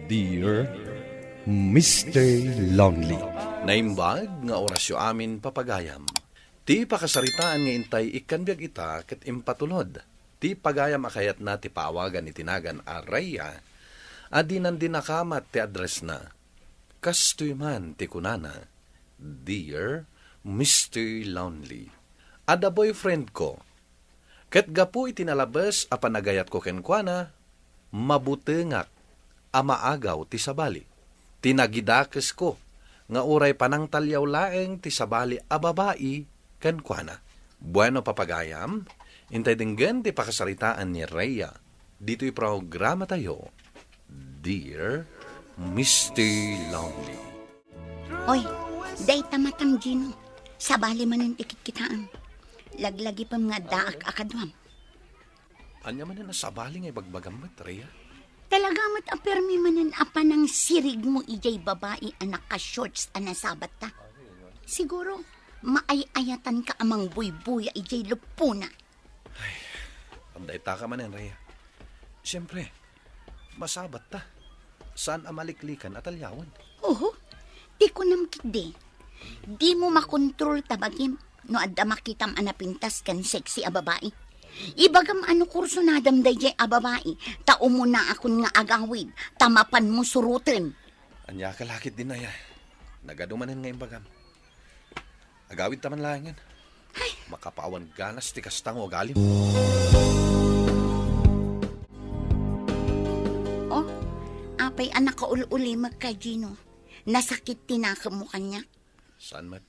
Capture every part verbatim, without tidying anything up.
Dear Mister Lonely. Naimbag nga orasyo amin, papagayam. Ti pakasaritaan nga intay ikkan biag ita ket impatulod ti pagayam a kayatna ti paawagan iti nagan a Rhea a dinan dinakamat ti addressna. Kastoy man ti kunana, "Dear Mister Lonely, adda boyfriend ko. Ket gapu iti nalabes a panagayatko kenkuana, mabutengak a maagaw ti sabali. Ti nagidakesko nga uray panangtaliaw laeng ti sabali a babai kenkuana." Bueno, papagayam, intay denggen ti pakasaritaan ni Rhea ditoy programatayo, Dear Mister Lonely. Oy, dayta matang, Gino. Sabali manen ti kitkitaem. Laglagipem nga addaak a kaduam. Ania manen a sabali nga ibagbagam met, Rhea? Talaga met a permi manen a panangsirigmo idiay babai a naka-shorts a nasabatta. Siguro, maay-ayatanka a mangbuybuya idiay leppona. Ay, adda itaka manen, Rhea. Siyempre, masabatta. Saan a maliklikan a taliawen. Oho, ti kunam ketdi, dimo makontrol ta bagim no adda makitam a napintas ken sexy a babai. Ibagam a no kursonadam daydiay a babai, ta umunaakon nga agawid, ta mapanmo suroten. Ania ka la ketdin aya? Nagadu manen nga imbagam. Agawidta man laengen. Ay. Makapawan ganas ti kasta nga ugalim. Oh, apay a nakaul-ulimek ka, Gino? Nasakit ti nakemmo kaniak? Saan met?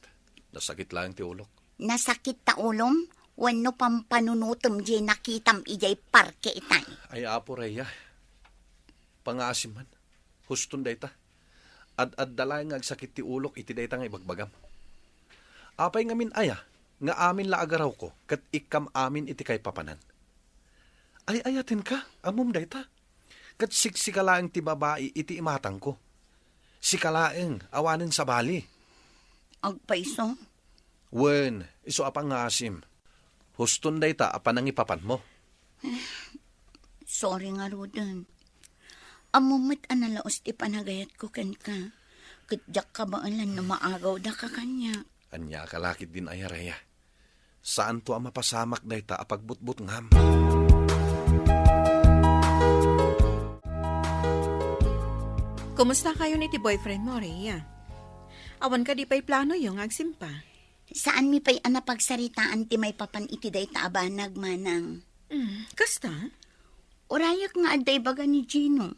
Nasakit laeng ti ulok. Nasakit ta ulom? Wenno pampanunotem diay nakitam idiay parke itay? Ay, Apo Rhea. Pangaasim man. Huston dayta. Ad-adda laeng nga agsakit ti ulok iti dayta nga ibagbagam. Apay ngamin aya nga amin la agarawko ket ikkam amin iti kaipapanan? Ay-ayatenka, ammom dayta. Ket siksika laeng ti babai iti imatangko. Sika laeng, awanen sabali. Agpayso? Wen, isu a pangaasim. Huston dayta a panangipapanmo. Sorry ngaruden. Ammom met a nalaus ti panagayatko kenka, ket diak kabaelan no maagawdaka kaniak. Ania ka la ketdin aya, Rhea? Saanto a mapasamak dayta a pagbutbutngam. Kumusta kayon iti boyfriend mo, Rhea? Awan kadi pay planoyo nga agsimpa? Saanmi pay a napagsaritaan ti maipapan iti dayta a banag, manang. Mm, kasta? Urayak nga adda ibaga ni Gino.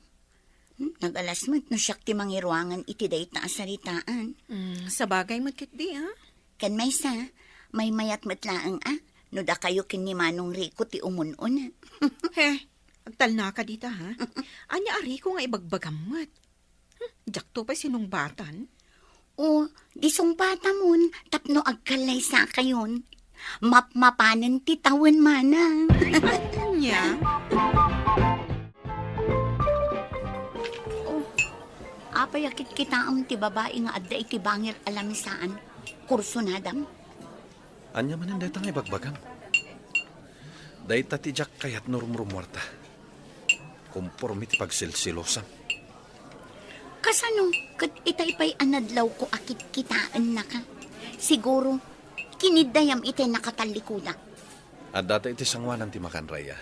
Hmm, nagalas met no siak ti mangiruangan iti dayta a saritaan. Mm, sabagay met ketdi, a? Ken maysa, maymayat met laeng, a, no dakayo ken ni Manong Rico ti umun-una. He, agtalnaka dita, ha? Ania a Rico nga ibagbagam met? Hmm, diakto pay sinungbatan. O, di sungbatamon tapno agkallaysakayon. Mapmapanen ti tawen, manang. Ania? O, apay a kitkitaem ti babai nga adda iti bangir a lamisaan? Kursonadam? Ania manen dayta nga ibagbagam? Dayta ti diak kayat no rumrumuarta. Komporme ti pagsilsilosam. Kasano ket itay pay a nadlawko a kitkitaennaka? Siguro, kiniddayam itay nakatallikuda. Addata iti sangoanan ti makan, Rhea.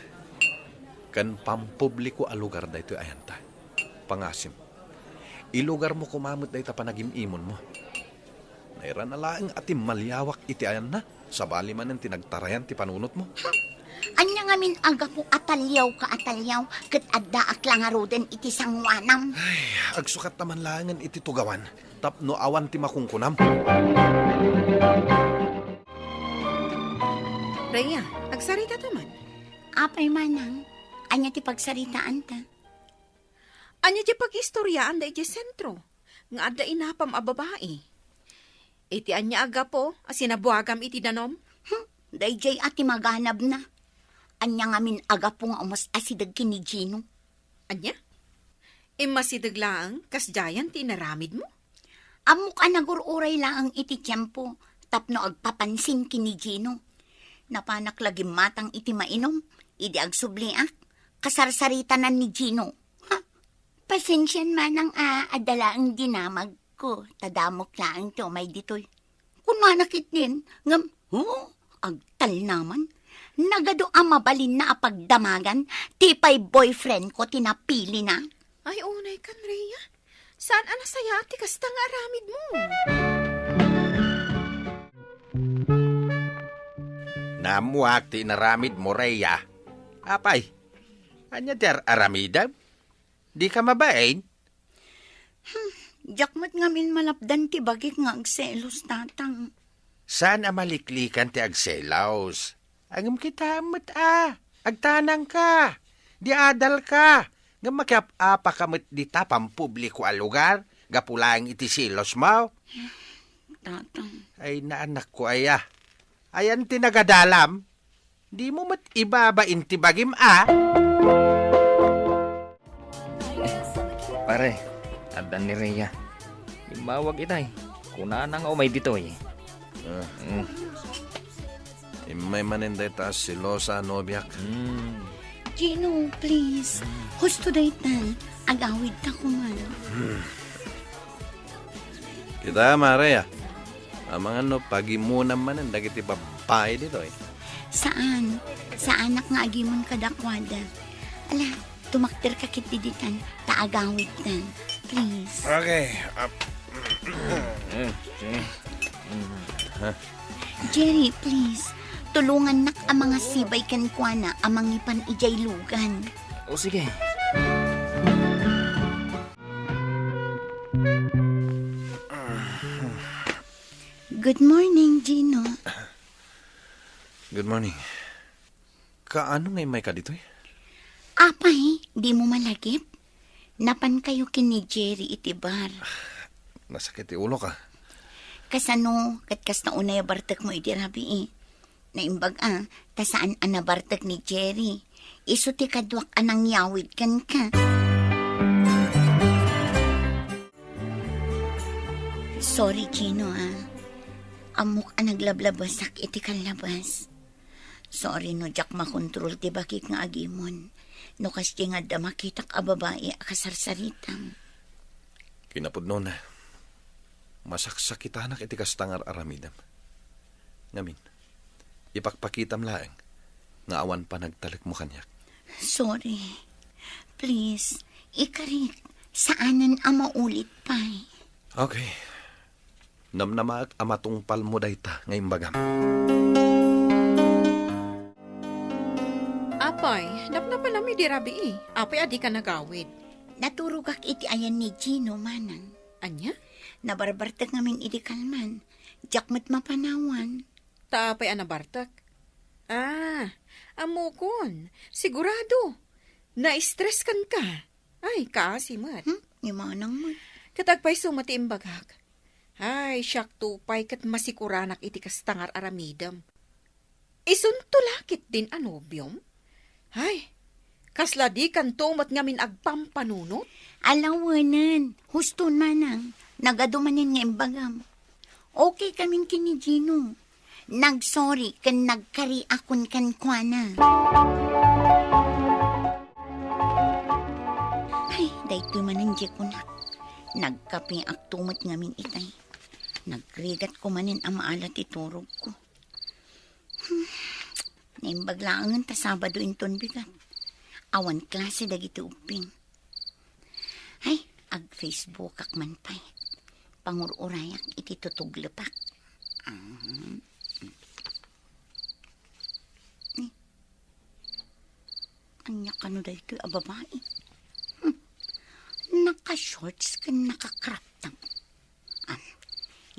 Ken pampubliko a lugar daytoy ayanta. Pangaasim. Ilugarmo koma met dayta panagim-imonmo. Nairana laeng a timmaliawak iti ayanna, sabali manen ti nagtarayan ti panunotmo. Ania ngamin a gapu a taliawka a taliaw, ket addaak la ngaruden iti sangoanam? Ay, agsukatta man laengen iti tugawan, tapno awan ti makunkunam. Rhea, agsarita ta man. Apay, manang, ania ti pagsaritaanta? Ania ti pagistoriaanda idiay sentro nga adda inapam a babai? Iti ania a gapu a sinabuagam iti danum? Hmm, daydiay a ti maganabna. Ania ngamin a gapu nga umas-asideg ken ni Gino? Ania? Immasideg laeng kasdiayan ti inaramidmo? Ammok a nagur-uray laeng iti tiempo tapno agpapansin ken ni Gino. Napanak la gimmatang iti mainum idi agsubliak. Kasarsaritanan ni Gino. Ha? Pasensian manang a, adda laeng dinamagko, ta damok laeng ti umay ditoy. Kunana ketdin, ngem, oh, agtalnaman. Nagadu a mabalinna a pagdamagan, ti pay boyfriend ko ti napilina. Ay, unay kan, Rhea. Saan a nasayaat ti kasta nga aramidmo? Naammoak ti inaramidmo, Rhea. Apay, ania ti ar-aramidem? Dika mabain? Hmm, diak met ngamin malapdan ti bagik nga agselos, Tatang. Saan a maliklikan ti agselos? Ngem kitaem met a, agtanangka, di adalka, ngem makiap-apaka met dita pampubliko a lugar, gapu laeng iti selosmo. Tatang. Ay, naanakko aya. Ayan ti nagadalam. Dimo met ibabain ti bagim a. Pare, addan ni Rhea. Immawag itay. Kunana nga umay ditoy. Ah. Mm. Immay manen dayta a selosa a nobiak. Mm. Gino, please. Husto dayta. Agawidta koma. Kita, Maria. Amangan no pagimonam manen dagiti babbai ditoy. Saan. Saanak nga agimon kadakuada. Ala, tumakderka ketdi ditan, ta agawidtan. Please. Okay. Ah, Jerry, please. Tulongannak a mangasibay kenkuana a mangipan idiay lugan. O, sige. Good morning, Gino. Good morning. Kaano nga immayka ditoy? Apay, dimo malagip? Napankayo ken ni Jerry iti bar. Nasakit ti ulok, a. Kasano, ket kasta unay a bartekmo idi rabii? Naimbag a, ta saan a nabartek ni Jerry. Isu ti kaduak a nangyawid kenka. Sorry, Gino, a. Ammok a naglablabasak iti kallabas. Sorry no diak makontrol ti bagik nga agimon. No kasdi nga adda makitak a babai a kasarsaritam. Kinapudnona, masaksakitanak iti kasta nga ar-aramidem. Ngamin, ipakpakitam laeng nga awan panagtalekmo kaniak. Sorry. Please, ikarik, saanen a maulit pay. Okay. Namnamaak a matungpalmo dayta nga imbagam. Apay, napnapanam idi rabii. Apay a dika nagawid? Naturogak iti ayan ni Gino, manang. Ania? Nabarbartek ngamin idi kalman. Diak met mapanawan. Ta apay a nabartek? Ah, ammokon. Sigurado. Na-stress kenka. Ay, kaasi met. Hmm? Ni manang met. Ket agpayso met ti imbagak. Ay, siakto pay ket masikuranak iti kasta nga ar-aramidem. Isunto la ketdin a nobiom? Ay, kasla dikanto met ngamin agpampanunot? Ala wen, huston manang, nagadu manen nga imbagam. Okay kamin ken ni Gino. Nagsorry ken nagkariakon kenkuana. Ay, daytoy manen diay kunak. Nagkapeakto met ngamin itay. Nagrigatko manen a maala ti turogko. Hmm, naimbag laengen ta Sabado inton bigat. Awan klase dagiti ubbing. Ay, ag-Facebookak man pay. Pangur-urayak iti tutuglepak. Ah. Ni, ania kano daytoy a babai? Hmm. Naka-shorts ken naka-crop top. Ah,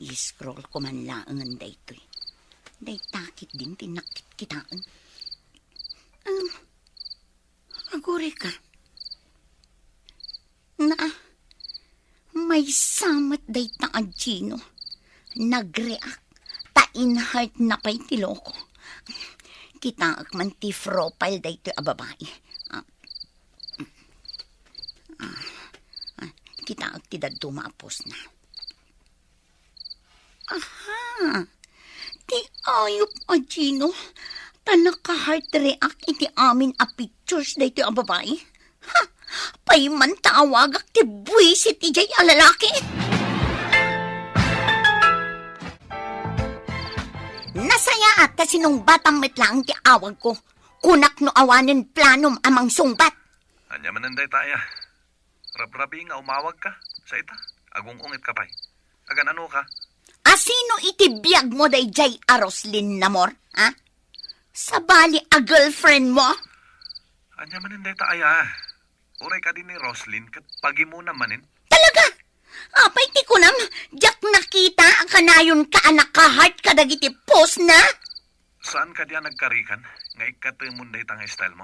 i-scroll ko man laengen daytoy. Dayta ketdin ti nakitkitaen. Ah, agurayka. Na, maysa met dayta a Gino. Nag-react ta in-heart na pay ti loko. Kitaek man ti profile daytoy a babai. Ah, ah, ah, kitaek ti dadduma a postna. Aha! Ti ayup a Gino, ta naka-heart react iti amin a pictures daytoy a babai. Ha! Pay man ta awagak ti buisit idiay a lalaki. Nasayaat ta sinungbatam met laeng ti awagko. Kunak no awanen planom a mangsungbat. Ania manen dayta aya? Rabrabii nga umawagka. Sa ita, agung-ungetka pay. Agan-anoka? Asino iti biagmo daydiay a Roslyn Namor, ha? Sabali a girlfriendmo? Ania manen dayta aya? Uray kadi ni Roslyn ket pagimuna manen? Talaga? Apay ti kunam, diak nakita a kanayonka a naka-heart kadagiti postna? Saan kadi a nagkarikan nga ikkatemon dayta nga stylemo?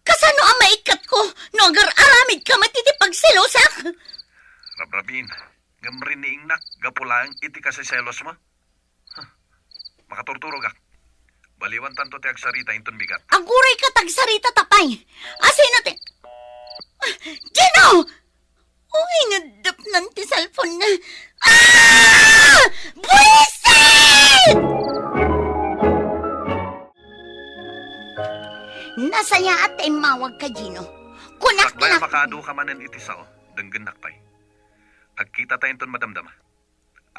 Kasano a maikkatko no agar-aramidka met iti pagselosak? Rabrabiin, ngem riniingnak gapu laeng iti kasiselosmo. Huh. Makaturturogak. Baliwantanto ti agsarita inton bigat. Agurayka ta agsarita ta pay. Asino ti... Ah, Gino! O, ineddepnan ti cellphone na. Ah! Buwisit! Nasayaat ta immawagka, Gino. Kunak Sakbay a lang. Makaadu ka manen iti sao, denggennak pay. Agkita ta inton madamdama.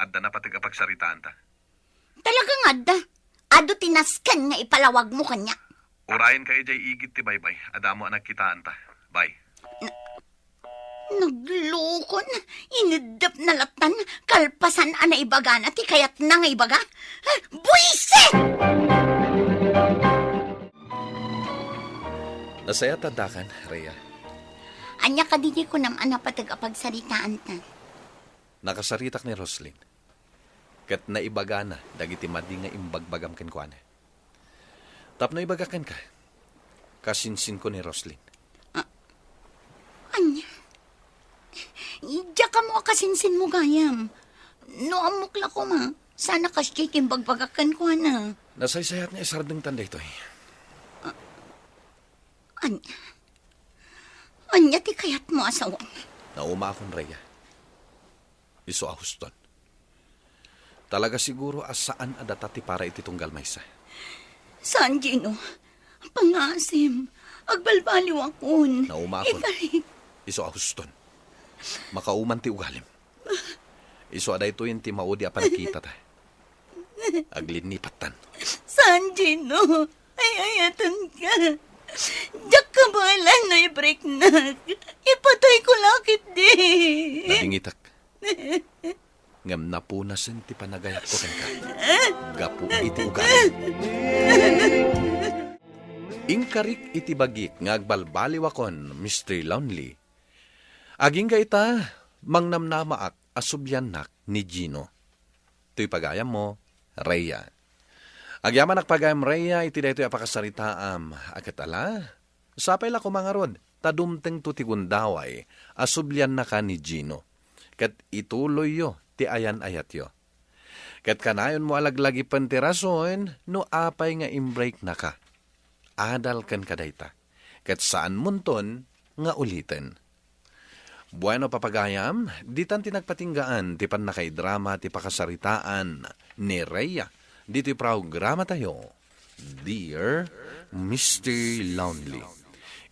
Adda napateg a pagsaritaanta. Talaga nga adda. Adu ti nasken nga ipalawagmo kaniak. Urayenka idiay igid ti baybay. Adda ammo a nagkitaanta. Bye. Naglukon. Ineddepna lattan. Kalpasan a naibagana ti kayatna nga ibaga. Ah, buwisit! Nasayaat ta addakan, Rhea. Ania kadi ti kunam a napateg a pagsaritaanta? Nakasaritak ni Roslyn. Ket naibagana dagiti madi nga imbagbagam kenkuana. Tapno ibagak kenka, kasinsinko ni Roslyn. Ah, ania? Diak ammo a kasinsinmo gayam. No ammok la koma, saan a kasdiay ti imbagbagak kenkuana. Nasaysayat nga isardengtan daytoy. Ah, ania? Ania ti kayatmo a sawen? Naumaakon, Rhea. Isu a huston. Talaga siguro a saan a data ti para iti tunggal maysa. Saan, Gino. Pangngaasim. Agbalbaliwakon. Naumaakon. Ikarik. Isu a huston. Makauman ti ugalim. Isu a daytoyen ti maudi a panagkitata. Aglinnipatten. Saan, Gino? Ay-ayatenka. Diak kabaelan no i-breaknak. Ipatayko la ketdi. Nadingitek. Ngem napunasen ti panagayatko kenka gapu iti ugali. Inkarik iti bagik nga agbalbaliwakon, Mister Lonely. Agingga ita, mangnamnamaak a subliannak ni Gino. Toy pagayammo, Rhea. Agyamanak pagayam, Rhea, iti daytoy a pakasaritaam. A ket ala, sapay la koma ngarud, ta dumtengto ti gundaway a subliannaka ni Gino. Ket ituloyyo ti ayan-ayatyo. Ket kanayonmo a laglagipen ti rason no apay nga imbreaknaka. Adal kenka dayta. Ket saanmonton nga uliten. Bueno, papagayam, ditan ti nagpatinggaan ti pannakaidrama ti pakasaritaan ni Rhea ditoy programatayo, Dear Mister Lonely.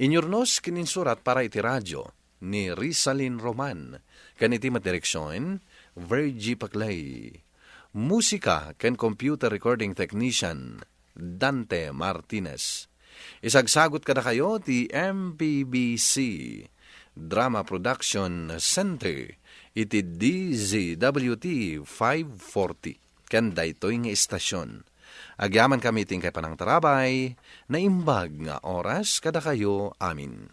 Inyurnos ken insurat para iti radio ni Rizalin Roman, ken iti met direksion, Virgie Paclay. Musika ken computer recording technician, Dante Martinez. Isagsagut kadakayo ti M P B C Drama Production Center iti D Z W T five forty ken daytoy nga istasion. Agyamankami ti inkay panangtarabay, naimbag nga oras kadakayo amin.